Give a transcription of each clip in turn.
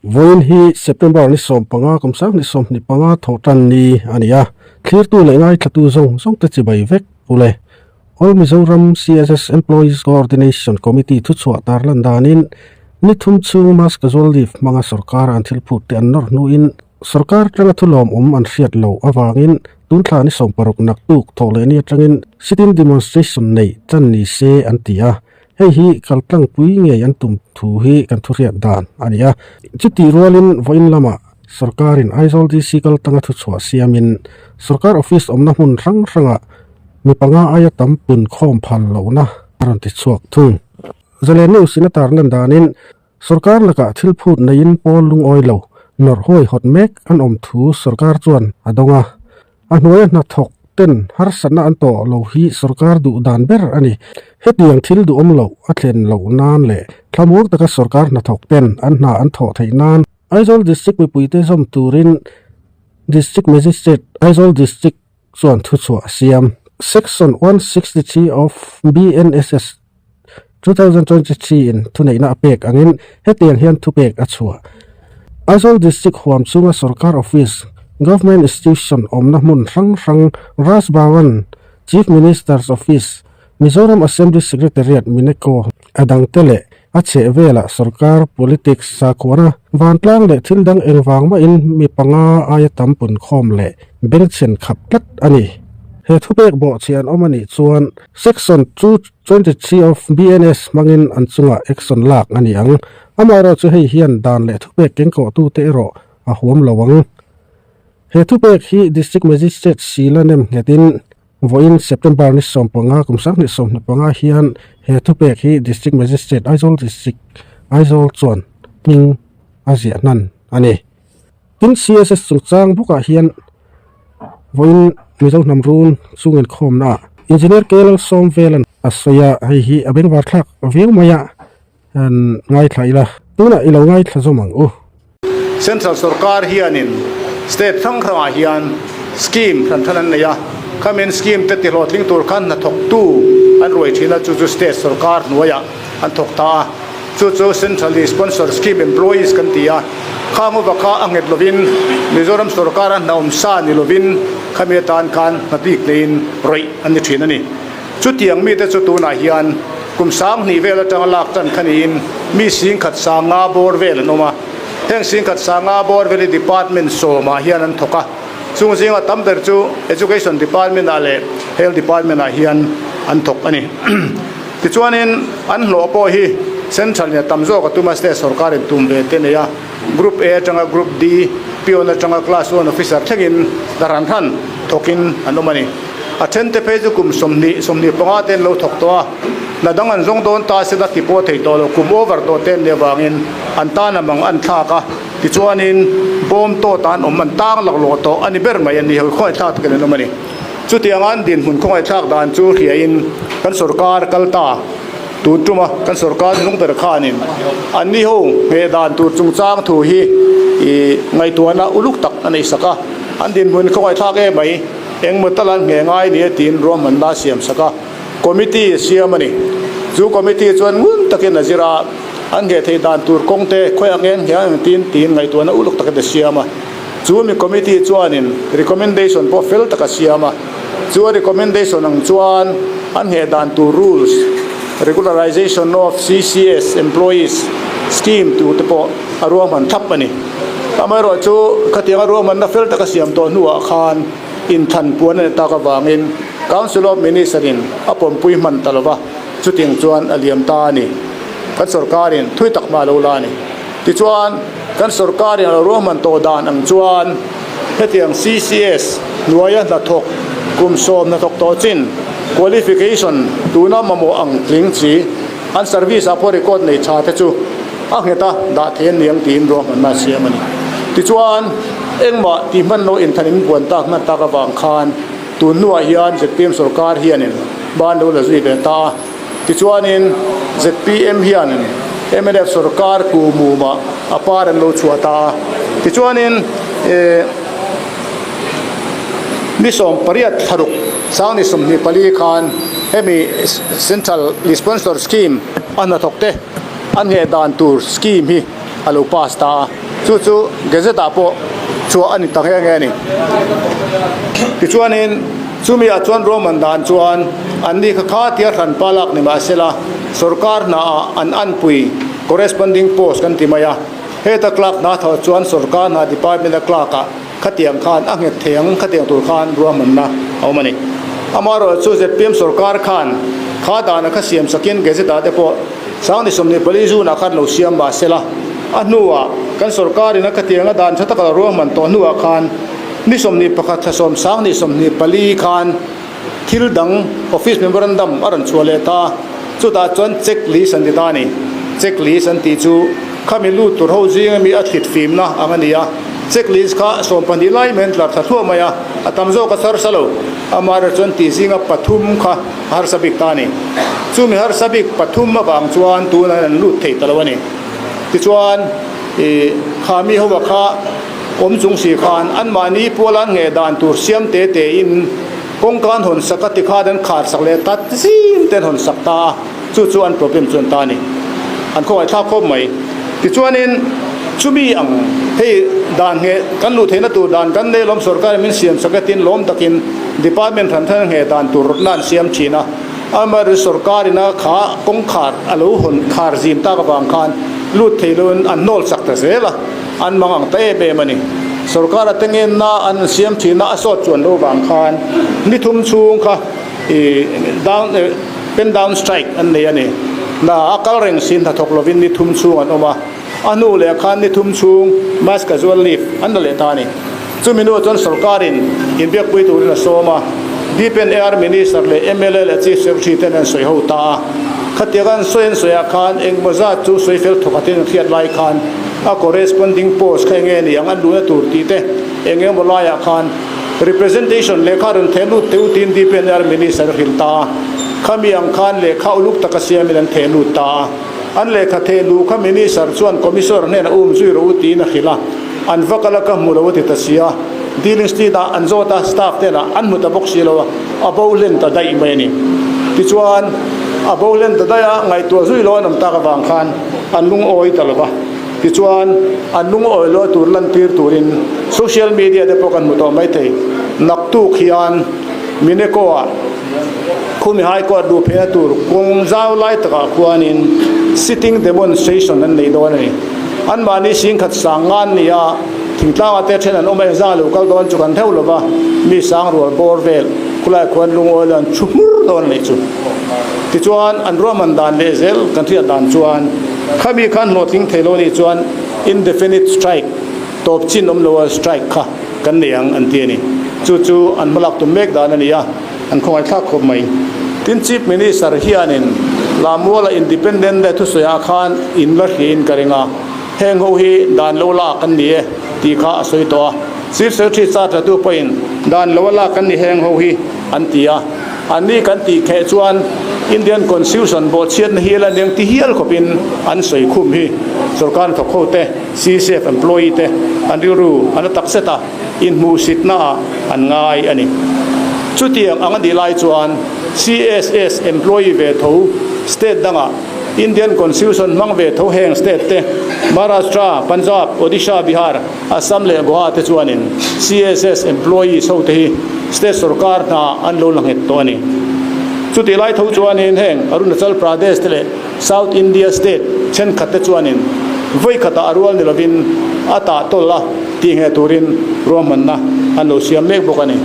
Vawiin hi September ni 15 kum 2025 thawh tan ni a ni a, thlirtu leh ngaithlatu zawng zawng te chibai vek ule. All Mizoram CSS Employees Coordination Committee thuchhuah tarlan danin ni thum chhung mass casual leave hmanga sorkar an thil phut te an nawr hnuin sorkar atanga thu lawmawm an hriat loh avangin tun thla ni 16 naktuk thawh leh ni atangin sit-in demonstration neih chan ni se an ti a. Hei hi kaltlangpui ngei an tum thu hi kan thuhriat dan a ni a. Chutih rualin vawiin lamah sorkarin Aizawl DC kaltanga thuchhuah siamin sorkar office awmna hmun hrang hrangah mi panga aia tam pun khawm phal lohna a rawn ti chhuak thung. Zalen News in a tarlan danin sorkar lakah thil phut neiin pawl lungawi lo nawrh huaihawt mek an awm thu sorkar chuan a dawng a. A hnuaia hnathawk ten harsatna an tawh lo hi sorkar duh dan ber a ni. Hetiang thil duhawm loh a thlen loh nan leh thlamuang taka sorkar hnathawk ten an hna an thawh theih nan Aizawl District mipuite zawm turin District Magistrate, Aizawl District chuan thuchhuah a siam. Section 163 of BNSS 2023 in thuneihna a pek angin hetiang hian thupek a chhuah. Aizawl District huam chhunga sorkar office, Government institution awmna hmun hrang hrang Raj Bhavan, Chief Minister's Office, Mizoram Assembly Secretariat Mineco a dangte leh a chheh velah sorkar politics sakhuana vantlang leh thil dang engvang mahin mi panga aia tam punkhawm leh bengchhen khap tlat a ni. He thupek bawhchhiah an awm a nih chuan Section 223 of BNS hmangin an chungah action lak a ni ang. Amaherawhchu hei hian dan leh thupek kengkawhtute erawh a huam lo ang. He thupek hi District Magistrate Sheila nem nghetin vawiin September ni 15 kum 2025 hian he thupek hi District Magistrate Aizawl District Aizawl chuan hming a ziah hnan a ni. Tin CSS chungchang bawkah hian vawiin Mizo hnam run chung inkhawmna ah Engineer KL Sawmvelan a sawi a, hei hi a bengvar thlak viau mai a, han ngaithla ila tunah i lo ngaithla zawm ang u. Central sorkar hianin state hrang hrangah hian scheme hran hran an nei a, khamin scheme te tihlawhtling tur khan hnathawktu an ruai thin a, chu chu state sorkar hnuaiah an thawk ta a. Chu chu Centrally Sponsored Scheme Employees kan ti a, khang upa kha a nghet lovin Mizoram sorkara hna awm sa ni lovin khami atan khan hna bik neiin rawih an ni thin a ni. Chutiang mite chu tunah hian kum 2000 vel atanga lak tan kha niin mi singkhat sanga bawr vel an awm a, heng singkhat sanga bawr vel hi department sawmah hian an thawk a, chung zinga tam ber chu Education Department ah leh Health Department ah hian an thawk a ni. Tichuanin an hlawh pawh hi Central in a tam zawk a tum a, State sorkarin tum ve te nei a, Group A atanga Group D, Peon atanga Class One Officer thlengin hna hran hran thawkin an awm a ni. A then te phei chu kum 20, 25 te an lo thawk tawh a, hna dang an zawng dawn ta se la ti pawh thei tawh lo, kum over tawh te an nih avangin an tan a mang an thlak a, tichuanin bawm tawt ah an awm, an tang laklawh tawh a ni ber mai a ni, khawngaih thlak takin an awm a ni. Chutianga an dinhmun khawngaihthlak dan chu hriain kan sorkar kal ta tun tuma kan sorkar hnung ber khanin anni ho ngheh dan tur chungchang thu hi ih ngaihtuahna uluk tak a neih sak a, an dinhmun khawngaihthlak em mai engmaw tal an ngheh ngai nia tiin ruahmanna a siam sak a, committee a siam a ni. Chu committee chuan ngun takin a zir a, an ngheh theih dan tur kawng te khawiah nge an ngheh ang tiin tiin ngaihtuahna uluk takin a siam a. Chu mi committee chuanin recommendation pawh fel tak a siam a, chu a recommendation ang chuan an ngheh dan tur rules, Regularization of CCS Employees Scheme tur te pawh a ruahman thlap a ni. Amaherawh chu khatiang a ruahmanna fel tak a siam tawh hnuah khan inthlan puan a ni tak avangin Council of Minister in a pawmpui hman ta lova, chutiang chuan a liam ta a ni. Kan sorkarin thui tak hma a lo la a ni. Tichuan, kan sorkarin a lo ruahman tawh dan ang chuan hetiang CCS hnuaia hnathawk kum 10 hnathawk tawh chin qualification tuna mamawh ang tling chi an service ah pawh record nei tha te chu a nghet a dah thei an ni ang tiin ruahmanna a siam a ni. Tichuan, engmah tih hman lo inthan in buan tak hman tak avang khan tun hnuah hian zpm sorkar hianin ban lo la zui ve ta a. Tichuanin zpm hianin mnf sorkar ku mumah a par an lo chhuah ta a. Tichuanin ni 18 thlaruk sang ni 24 khan hemi Central Sponsor Scheme a hnathawk te a ngheh dan tur scheme hi a lo pass ta a. Chu chu Gazette ah pawh chhuah a ni ta nghe nghe a ni. Tichuanin chumi ah chuan Roman dan chuan an ni kha kha tia hranpa lak ni mahsela sorkar hna ah an anpui corresponding post kan ti mai a. Heta clerk hna thawh chuan sorkar hna department a clerk ah khatiang khan a nghet thei ang khatiang tur khan ruahmanna a awm a ni. Amaherawhchu zpm sorkar khan kha dana kha siam sakin Gazette ah te pawh Sangni 24 June-ah khan lo siam mah se la, a hnuah kan sorkarin a khatianga dan tha taka lo ruahman tawh hnuah khan ni 21 thla sawm Sangni 24 khan thil dang office memorandum a rawn chhuah leh ta a, chutah chuan check list an ti ta a ni. Check list an tih chu khami lut tur ho zinga mi a thlit fimna ang a ni a, check list kha 12 lai mai an tlar thla thluah mai a, a tam zawk a chhar sa lo. Amaherawhchu an tih zinga pathum kha a harsa bik ta a ni. Chumi harsa bik pathum avang chuan tunah an lut thei ta lo a ni. Tichuan, ih, kha mi ho kha awm chung si khan anmahni puala an ngheh dan tur siam te te in kawngka an hawn sak a tikhan an khar sak leh ta zim te an hawn sak ta a, chu chu an problem chu an ta a ni. An khawngaihthlak khawp mai. Tichuanin, chumi ang hei dan ngheh kan luh theihna tur dan kan nei lawm sorkarin min siam sak e tin lawm takin department hran hran ngheh dan tur rawtna an siam thin a. Amaherawhchu sorkarin a kha kawngkhar a lo hawn khar zim tak avang khan lut thei loin an hnawl chak ta zel a, an mang ang ta em em a ni. Sorkar a tengenna an siam thin a, a sawt chuan lo vang khan ni thum chhung kha ih down pen down strike an nei a ni. Hna a kal reng si hnathawk lovin ni thum chhung an awm a, a hnu leh khan ni thum chhung mass casual leave an la leh ta a ni. Chumi hnuah chuan sorkarin inbiakpui turin a sawm a, Deep and Air Minister leh mla leh Chief Secretary ten an sawi ho ta a. Khatiang an sawi an sawiah khan engmaw zat chu sawi fel thawk atin an hriat lai khan a corresponding post kha enge ni ang an luhna tur tih te eng emaw laiah khan representation lehkha rawn theh lut teh u tiin Deep and Air Minister a hrilh ta a. Khami ang khan lehkha uluk taka siamin an theh lut ta a. An lehkha theh luh kha Minister chuan Commissioner hnenah um zui rawh u tiin a hrilh a. An va kal a ka hmu lo a ti ta si a, dealing street ah an zawt a, staff te lah an hmu ta bawk si lo a, a bo hlen ta daih mai a ni. Tichuan, a bo hlen ta daih a, ngaihtuah zui lo an awm tak avang khan an lungawi ta lo va. Tichuan, an lungawi lo tur lantir turin social media te pawh kan hmu tawh maithei. Naktuk hian Mineko ah Khumi High Court luh phehna tur kawng zau lai takah khuanin sitting demonstration an nei dawn a ni. Anmahni singkhat sang nga an ni a, thingtlangah te then an awm a, engzah lo kal dawn chu kan hreuh lova, mi sang rual bawr vel khulai khuan lungawi lo an thu hmur dawn a nih chu. Tichuan an ruahman dan leh zel kan hriat dan chuan khami khan hlawhtling thei lo nih chuan indefinite strike, tawp chin awm loa strike kha kan nei ang an ti a ni. Chu chu an hmalak tum mek dan a ni a. An khawngaihthlak khawp mai. Tin Chief Minister hianin Lamuala Independent Day thusawiah khan in la hriin ka ring a, heng ho hi dan lo lak an ni e tih kha a sawi tawh a. Chief Secretary charge latu pawhin dan lo a lak an ni heng ho hi an ti a. Anni kan tih kheh chuan Indian Constitution bawhchhiatna hi la neng ti hial khawpin an sawi khum hi sorkar hnathawk ho te, CCF employee te an rilru an la tak zet a. Inhmuhsitna ah an ngai a ni. Chutiang ang a nih lai chuan CSS employee ve tho state dangah Indian Constitution hmang ve tho heng state te Maharashtra, Punjab, Odisha, Bihar, Assam leh Goa te chuanin CSS employees ho te hi state sorkar hna an lo la nghet tawh a ni. Chutih lai tho chuanin heng Arunachal Pradesh te leh South India state thenkhat te chuanin vawi khatah a rual ni lovin a tah tawlh a tih ngheh turin ruahmanna an lo siam mek bawk a ni.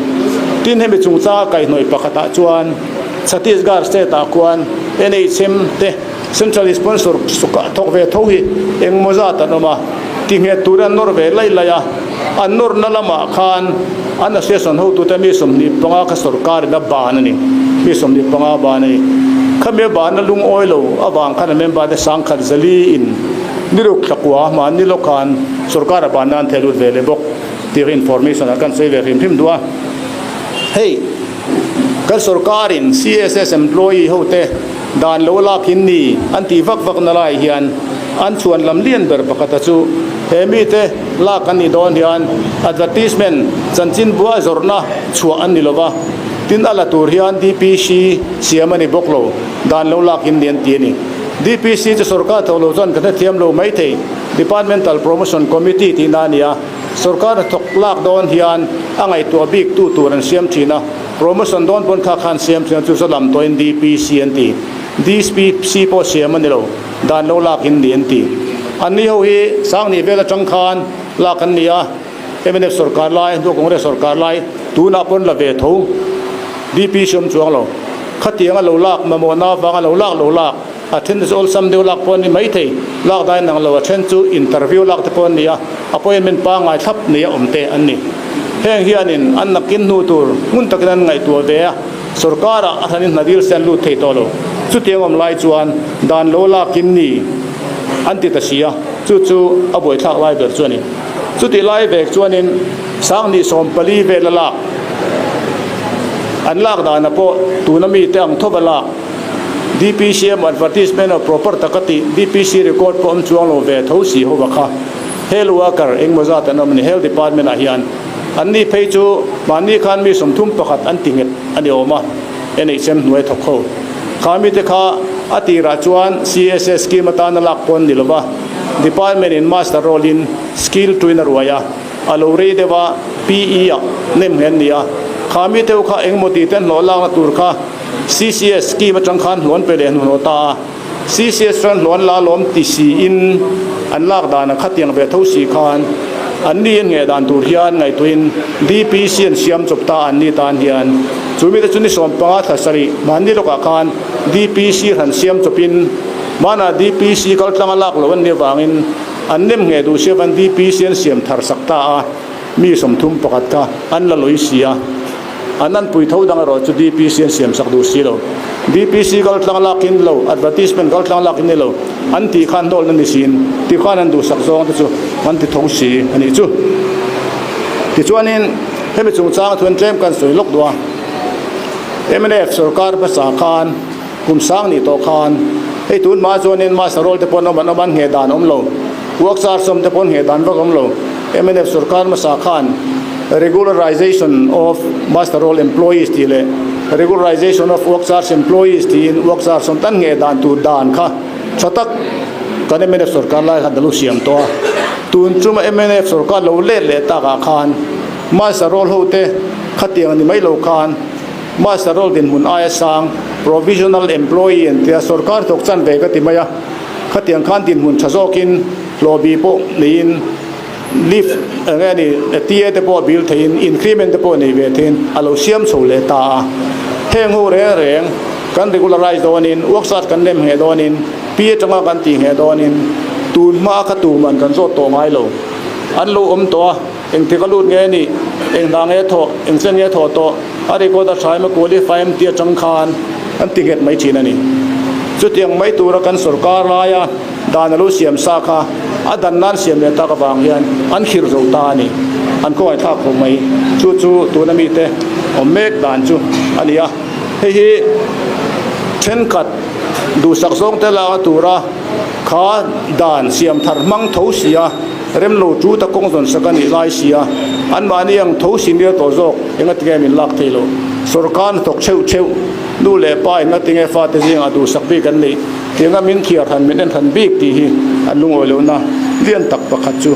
Tin, hemi chungchanga kaihhnawih pakhatah chuan Chhattisgarh state ah khuan NHM te Central sponsor thawk ve tho hi engmaw zat an awm a, tih ngheh turin an nawr ve laih laih a, an nawrna lamah khan an association hotute mi 25 kha sorkarin a ban a ni, mi 25 ban a ni. Khami a banna lungawi lo avang khan a member te sangkhat zali in ni ruk thla kua hma ni lawk khan sorkar a ban nan thei lut ve leh bawk tih information ah kan sawi ve hrim hrim duh a. Hei kan sorkarin CSS employee ho te dan lo lak in ni an tih vak vak na lai hian an chhuan lam lian ber pakhat a chu he mite lak an nih dawn hian advertisement chanchin bua zawrhna chhuah an ni lova tin a la tur hian DPC siam a ni bawk lo dan lo lak in ni an ti a ni. DPC chu sorkar thawk lo chuan kan hrethiam lo mai thei. Departmental Promotion Committee tihna a ni a, sorkar hnathawk lak dawn hian a ngaihtuah bik tu tur an siam thin a, promotion dawn pawn kha khan siam thin a, chu chu lam tawhin DPC an ti. DPC pawh siam a ni lo, dan lo lak in ni an ti. Anni ho hi Sangni vel atang khan lak an ni a, mnf sorkar lai, hnu Congress sorkar lai tunah pawn la ve tho. DPC awm chuang lo. Khatiang a lo lak mamawhna avanga lo lak lo lak. A then chu awlsam deuh lak pawh an ni maithei, lak dain ang lo, a then chu interview lak te pawh an ni a, appointment pangngai thlap nei a awm te an ni. Heng hianin an nakin hnu tur hmun takin an ngaihtuah ve a, sorkarah a hranin hna dil se an lut thei tawh lo. Chutiang awm lai chuan dan lo lakin ni an ti ta si a, chu chu a buaithlak lai ber chu a ni. Chutih lai vek chuanin Sanghnih 14 vela lak an lak danah pawh tuna mite ang thawva lak, DPCM advertisement of proper taka tih DPC record pawh awm chuang lo ve tho si ho va kha health worker engmaw zat an awm a ni health department ah hian an ni phei chu mahni khan mi 31 an ti nghet a ni awm a NHM hnuai thawk ho kha mite kha a tirah chuan CSS scheme atana lak pawn ni lova department in master roll in skill tuin a ruai a a lo rei deuh a PE ah nem nghet a ni a kha mite ho kha engmaw tih ten hlawh lakna tur kha CCS scheme atang khan hluan pe leh hnuhnawh ta a, CCS chuan hluan la lawm ti siin an lak dan a khatiang ve tho si khan an ni an ngheh dan tur hian ngaihtuahin DPC an siam chawp ta an ni tan hian chu mite chu ni 15 thla sarih mahni lawkah khan DPC han siam chawpin hmanah DPC kaltlanga lak loh an nih avangin an nem ngheh duh si avan DPC an siam thar sak ta a, mi 31 kha an la lawi si a. An anpui tho dang erawh chu DPC an siam sak duh si lo. DPC kal tlang lak in lo, advertisement kal tlang lak in ni lo, an tih khan hnawlna ni siin ti khan an duhsak zawng te chu an ti tho si a nih chu. Tichuanin hemi chungchang thu an tlem kan sawi lawk duh a, mnf sorkar hmasa khan kum sang nih tawh khan hei tun hma chuanin master roll te pawn awm an awm an ngheh dan awm lo, work charge awm te pawn ngheh dan vak awm lo. Mnf sorkar hmasa khan Regularization of Muster Roll Employees tih leh Regularization of Work Charge Employees tiin work charge awm tan ngheh dan tur dan kha tha tak kan mnf sorkar lai khan a lo siam tawh a. Tun chuma mnf sorkar lo let leh takah khan muster roll ho te khatiang ni mai lo khan muster roll dinhmun aia sang provisional employee an tia sorkar thawk chan ve ka ti mai a, khatiang khan dinhmun tha zawkin hlawhbi pawh neiin Leave eng nge ni TA te pawh bill theiin increment te pawh nei ve theiin a lo siam chho leh ta a. Heng ho reng reng kan regularize dawnin work charge kan lem ngheh dawnin P atanga kan tih ngheh dawnin tun hma kha tuman kan zawt tawh ngai lo. An lo awm tawh a, engtik a lut nge ni, eng hna nge thawh, eng chen nge thawh tawh, a record a tha em a qualify em tih atang khan an ti nghet mai thin a ni. Chutiang mai tura kan sorkar laia Dan a lo siam sa kha a dan nan siam leh tak avang hian an khirh zo ta a ni. An kawngaihthlak khawp mai. Chu chu tuna mite awm mek dan chu a ni a. Hei hi thenkhat duhsak zawng te lak a tura kha dan siam thar hmang tho si a, rem lo chu ta kawng zawn sak a nih lai si a, anmahni ang tho si nia tawh zawk engatinge min lak thei lo. Sorkar hnathawk theuh theuh nu leh pa engatinge fate zingah duhsak bik an neih. Tianga min thiar han min en han bik tih hi an lungawi lohna lian tak pakhat chu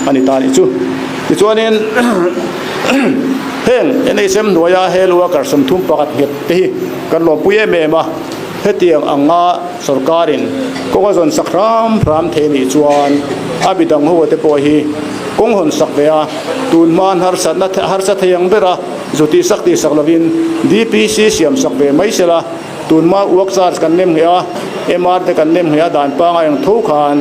a ni ta nih chu. Tichuanin heng NHM hnuaia hel worker 31 nghet te hi kan lawmpui em em a, hetiang anga sorkarin kawng a zawn sak hram hram thei nih chuan a midang ho te pawh hi kawng hawn sak ve a, tun hma harsatna harsa thei ang bera zu tihsak tihsak lovin DPC siam sak ve mai sela. Tunhma work charge kan nem ngheh a, MR te kan nem ngheh a dan pangai ang tho khan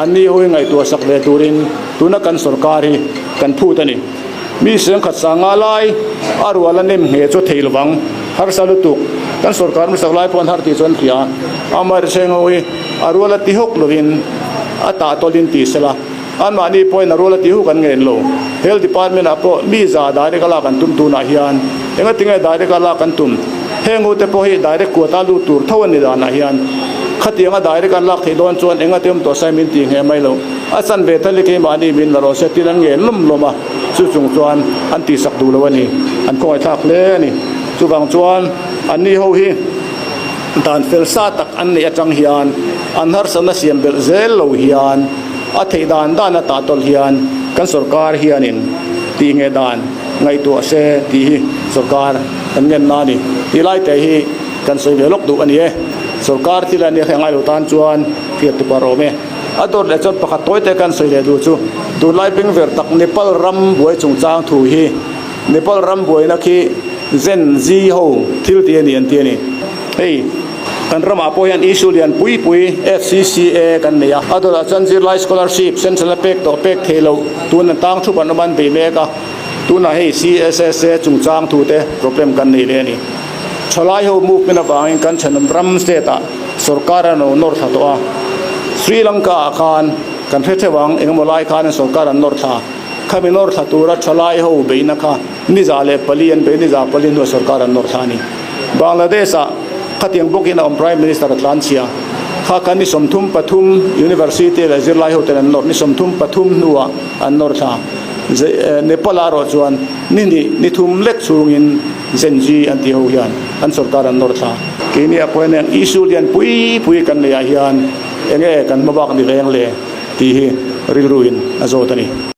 an ni ho hi ngaihtuah sak ve turin tuna kan sorkar hi kan phut a ni. Mi sengkhat sanga lai a rual a nem ngheh chu thei lovang, harsa lutuk. Kan sorkar hmasak lai pawh an har tih chu an hria. Amaherawhchu ho hi a rual a ti hawk lovin a tah tawlhin ti sela, anmahni pawhin a rual a ti huk an ngen lo. Health department ah pawh mi za direct a lak an tum tunah hian engatinge direct a lak an tum? Heng ho te pawh hi direct kuata lut tur tho a ni danah hian khatianga direct an lak theih dawn chuan enga te awm tawh sai min tih ngheh mai lo. A chan ve thal hi keimahni min la rawh se tin an ngen lawm lawm a, chu chung chuan an tihsak duh lo a ni. An khawngaihthlak hle a ni. Chuvang chuan anni ho hi dan fel sa tak an neih atang hian. An harsatna siam belh zel lo hian a theih dan dan a tah tawlh hian kan sorkar hianin tih nge dan ngaihtuah se tih hi sorkar kan ngenna a ni. Tih lai te hi kan sawi ve lawk duh a ni e. Sorkar thil a nia hre ngai lo tan chuan hriat tupa rawm e. A dawt leh chuan pakhat tawi te kan sawi leh duh chu tunlai bengver tak Nepal ram buai chungchang thu hi Nepal ram buaina khi Gen Z ho thil tih a ni an ti a ni. Hei kan ramah pawh hian issue lian pui pui FCCA kan nei a, a dawtah chuan zirlai scholarship central a pek tawh pek thei loh tun an tang thup an awm an bei mek a, tunah hei CSSA chungchang thu te problem kan nei leh a ni. Thalai ho movement avangin kan thenawm ram state ah sorkar an lo nawr thla tawh a, Sri Lanka ah khan kan hre theuh ang engemaw lai khan an sorkar an nawr thla, khami nawr thla tura thalai ho beihna kha 104 an bei, 104 hnuah sorkar an nawr thla a ni. Bangladesh ah khatiang bawkin a awm Prime Minister a tlanchhia. Kha kha ni 33 University leh zirlai ho ten an nawr, ni 33 hnuah an nawr thla. Nepal ah erawh chuan ni hnih, ni thum lek chhungin Gen Z an tih ho hian an sorkar an nawr thla. Keini ah pawh hian eng issue lian pui pui kan neih ah hian enge kan hmabak ni veng le tih hi rilru in a zawt a ni.